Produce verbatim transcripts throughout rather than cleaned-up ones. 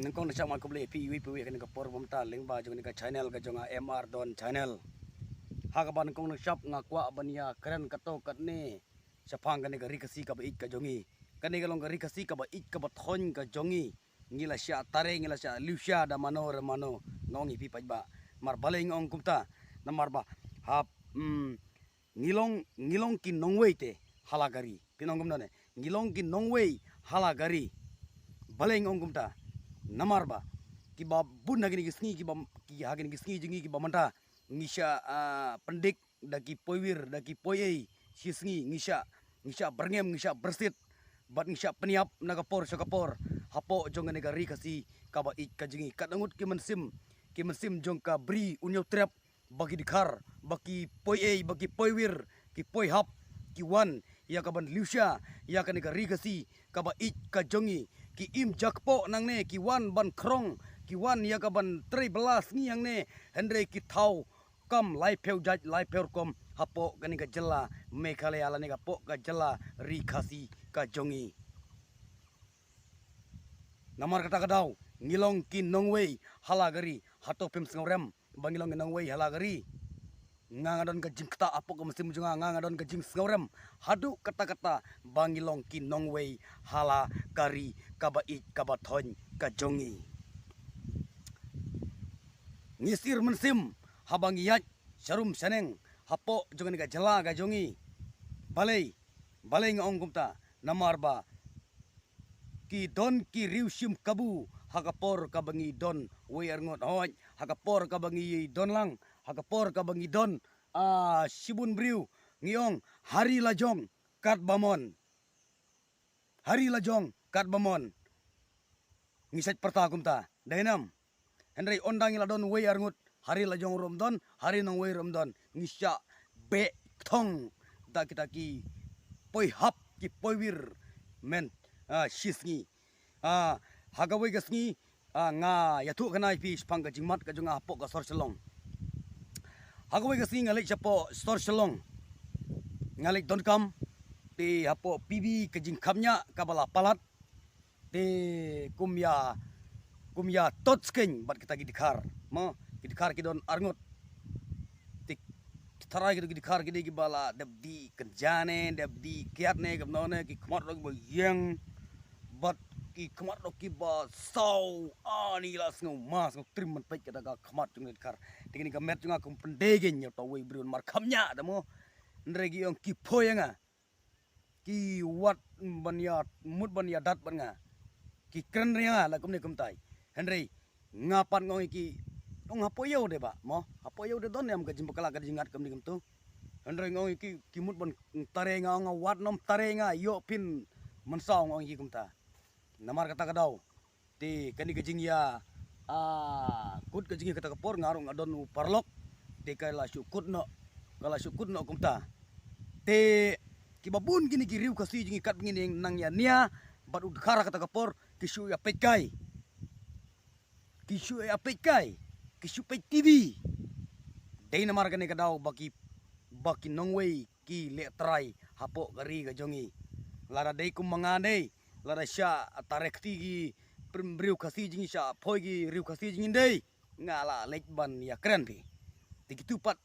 Nyngkong nyngshap nga khublei ïa phi iwei pa iwei ha kane ka por ba mynta lyngba jong kane ka channel ka jong nga M R Don Channel. Ha kaba nyngkong nyngshap nga kwah ban ïa kren katto katne shaphang kane ka Ri Khasi kaba ïeit ka jong ngi. Kane ka long ka Ri Khasi kaba ïeit kaba thoiñ ka jong ngi. Ngi la shah tare, ngi la shah liusha da mano re mano. Nga ong ïa phi paidbah. Namar balei nga ong kumta? Namar ba hap, mm, ngi long, ngi long ki nongwei te ha la ka ri. Phi ong kumta ne? Ngi long ki nongwei ha la ka ri. Balei nga ong kumta? Namar ba kiba bun ha kine ki sngi kiba, ki ha kine ki sngi jong ngi kiba mynta ngi shah, ah, pyndik da ki poiwir, da ki poiei shi sngi, ngi shah, ngi shah byrngem, ngi shah byrsit, bad ngi shah pynïap na ka por sha ka por hapoh jong kane ka Ri Khasi kaba ïeit ka jong ngi. Katno ngut ki mynsiem, ki mynsiem jong ka Bri U Hynñiewtrep ba ki dkhar, ba ki poiei, ba ki poiwir, ki poihap, ki wan ïa kaban liusha ïa kane ka Ri Khasi kaba ïeit ka jong ngi. Ki im jakpoh nangne, ki wan ban khrong, ki wan ïa kaban trei bylla sngi hangne, hynrei ki thaw kam laiphew jait laiphew rukom hapoh kane ka jylla Meghalaya lane hapoh ka jylla Ri Khasi ka jong ngi. Namar kata ka daw ngi long ki nongwei ha la ka ri. Hato phim sngewrem ba ngi long ki nongwei ha la ka ri? Nga nga don ka jingktah hapoh ka mynsiem jong nga, nga nga don ka jingsngewrem haduh katta katta ba ngi long ki nongwei ha la ka ri kaba ïeit kaba thoiñ ka jong ngi. Ngi sir mynsiem haba ngi ïaid sharum shaneng hapoh jong kane ka jylla ka jong ngi. Balei, balei nga ong kumta? Namar ba ki don ki riewshim kabu ha ka por kaba ngi don wei arngut, hooid, ha ka por kaba ngi don lang, ha ka por kaba ngi don, ah, shibun briew, ngi ong ha ri la jong katba mon. Ha ri la jong katba mon. Ngi shait pyrta kumta, dei nam? Hynrei ynda ngi la don wei arngut, ha ri la jong ruh ym don, ha ri nongwei ruh ym don. Ngi shah beh kthong da kita ki poihap, ki poiwir, men, ah, shi sngi. Ah, ha kawei ka sngi, ah, nga ïathuh khana ïa phi shaphang ka jingmut ka jong nga hapoh ka sor Shillong. Ha kawei ka sngi nga leit shapoh sor Shillong. Nga leit donkam te hapoh P B ka jingkhapngiah kaba la palat. Te kum ïa, kum ïa tot skeiñ bad kita ki dkhar. Mo, ki dkhar ki don arngut. Te tharai kita ki dkhar ki dei kiba la dep dih kynja ne, dep dih kiad ne, kumno ne, ki khmat ruh kiba ïeng. Bad ki khmat ruh kiba saw, ani la sngew ma, sngew trim ban peit kata ka khmat jong ki dkhar. Te kane ka met jong nga kum pyndei keiñ ïa uta uwei u briew namar khapngiah te mo. Hynrei ki ong ki phoi ïa nga. Ki wad ban ïa mut ban ïa dat bad nga. Ki kren ïa nga la kumne kumtai. Hynrei nga pat nga ong ïa ki, ong hapoh ïew de bah, mo, hapoh ïew de don em ka jingbakla ka jingngat kumne kumtu. Hynrei nga ong ïa ki, ki mut ban tare nga, ong nga wad nym tare nga, ïoh phin mynsaw, nga ong ïa ki kumta. Namar kata ka daw te kane ka jingïa, ah, kut ka jingïa kata ka por nga ruh nga don u paralok. Te ka la shu kut noh, ka la shu kut noh kumta. Te kiba bun kine ki riew Khasi jong ngi katba ngin nang ïa nia bad u dkhar kata ka por ki shu ïa peit kai. Ki shu ïa peit kai, ki shu peit T V. Dei namar kane ka daw ba ki, ba ki nongwei ki leh trai hapoh ka ri ka jong ngi. Lada dei kum ma nga dei, lada shah tare kti ki prim-, briew Khasi jong ngi, shah phoi ki riew Khasi jong ngi dei, nga la leit ban ïa kren phi. Te kitu pat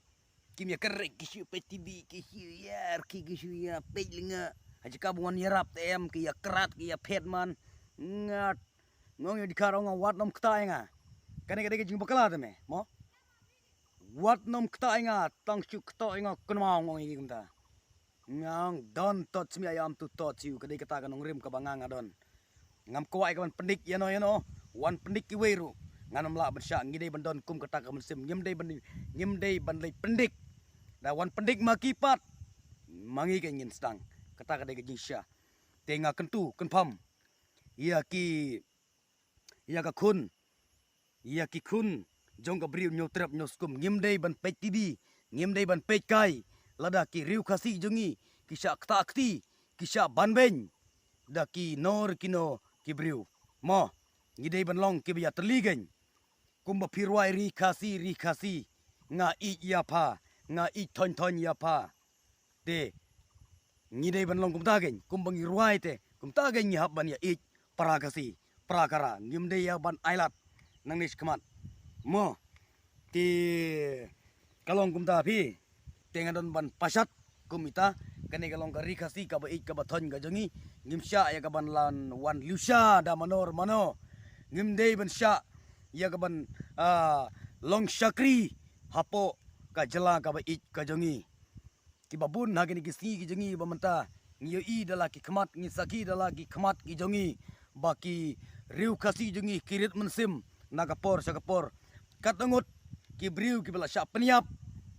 kim ïa kren, ki shu peit T V, ki shu ïa rkhie, ki shu ïa peit lyngngoh. Ha jaka ba wan ïarap te em ki ïa krat, ki ïa phet man. Nga, nga ong ïa u dkhar, ong nga wad nym kta ïa nga. Kane ka dei ka jingbakla te me, mo? Wad nym kta ïa nga, tang shu kta ïa nga kynmaw, nga ong ïa ki kumta. Nga ong don't touch me, I am to touch you. Ka dei kata ka nongrim kaba nga nga don. Ngam kwah ïa ka ban pyndik ïano ïano. Wan pyndik kiwei ruh ngan ym lah ban shah. Ngi dei ban don kum kata ka mynsiem. Ngim dei ban, ngim dei ban leit pyndik. Da wan pyndik ma ki pat, ma ngi ka ngin sdang. Kata ka dei ka jingshisha. Te nga kyntu kynpham ïa ki, ïa ka khun, ïa ki khun jong ka Bri U Hynñiewtrep Hynñiewskum. Ngim dei ban peit T V, ngim dei ban peit kai. Lada ki riew Khasi jong ngi ki shah kta kti, ki shah banbeiñ da kino re kino ki briew, mo, ngi dei ban long kiba ïatylli keiñ. Kumba phi rwai Ri Khasi, Ri Khasi, nga ïeit ïa pha, nga ïeit thoiñ thoiñ ïa pha. Te ngi dei ban long kumta keiñ, kumba ngi rwai te kumta keiñ ngi hap ban ïa ïeit para Khasi. Prakara, ngim dei ïa ban ailad nangne shakhmat. Mo, te ka long kumta phi, te nga don ban pashat kum ita, kane ka long ka Ri Khasi kaba ïeit kaba thoiñ ka jong ngi. Ngim shah ïa ka ban lan wan liusha da mano mano. Ngim dei ban shah ïa ka ban, ah, long shakri hapoh ka jylla kaba ïeit ka jong ngi. Kiba bun ha kine ki sngi ki jong ngi ba mynta ngi ïohi da la ki khmat, ngi sakhi da la ki khmat ki jong ngi ba ki riew Khasi jong ngi ki rit mynsiem na ka por sha ka por. Katno ngut ki briew kiba la shah pynïap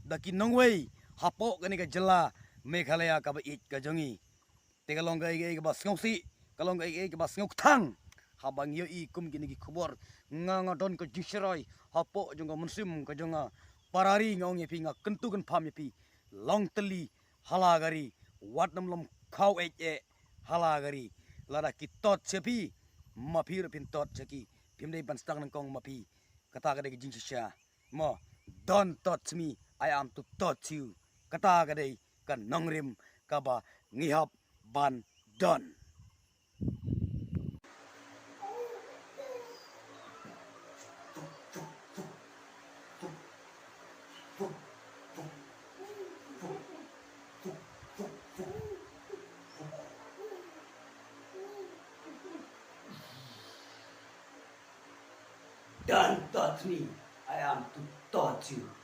da ki nongwei hapoh kane ka jylla Meghalaya kaba ïeit ka jong ngi. Te ka long kaei kaei kaba sngewsih, ka long kaei kaei kaba sngewkthang. Haba ngi ïohi kum kine ki khubor, nga nga don ka jingsharai hapoh jong ka mynsiem ka jong nga. Para ri, nga ong ïa phi, nga kyntu kynpham ïa phi, long tylli ha la ka ri, wat nym long khaw eh eh ha la ka ri. Lada ki tot sha phi, ma phi ruh phin tot sha ki. Phim dei ban sdang nyngkong ma phi. Kata ka dei ka jingshisha. Mo, don't touch me, I am to touch you. Kata ka dei ka nongrim kaba ngi hap ban don. Don't touch me, I am to touch you.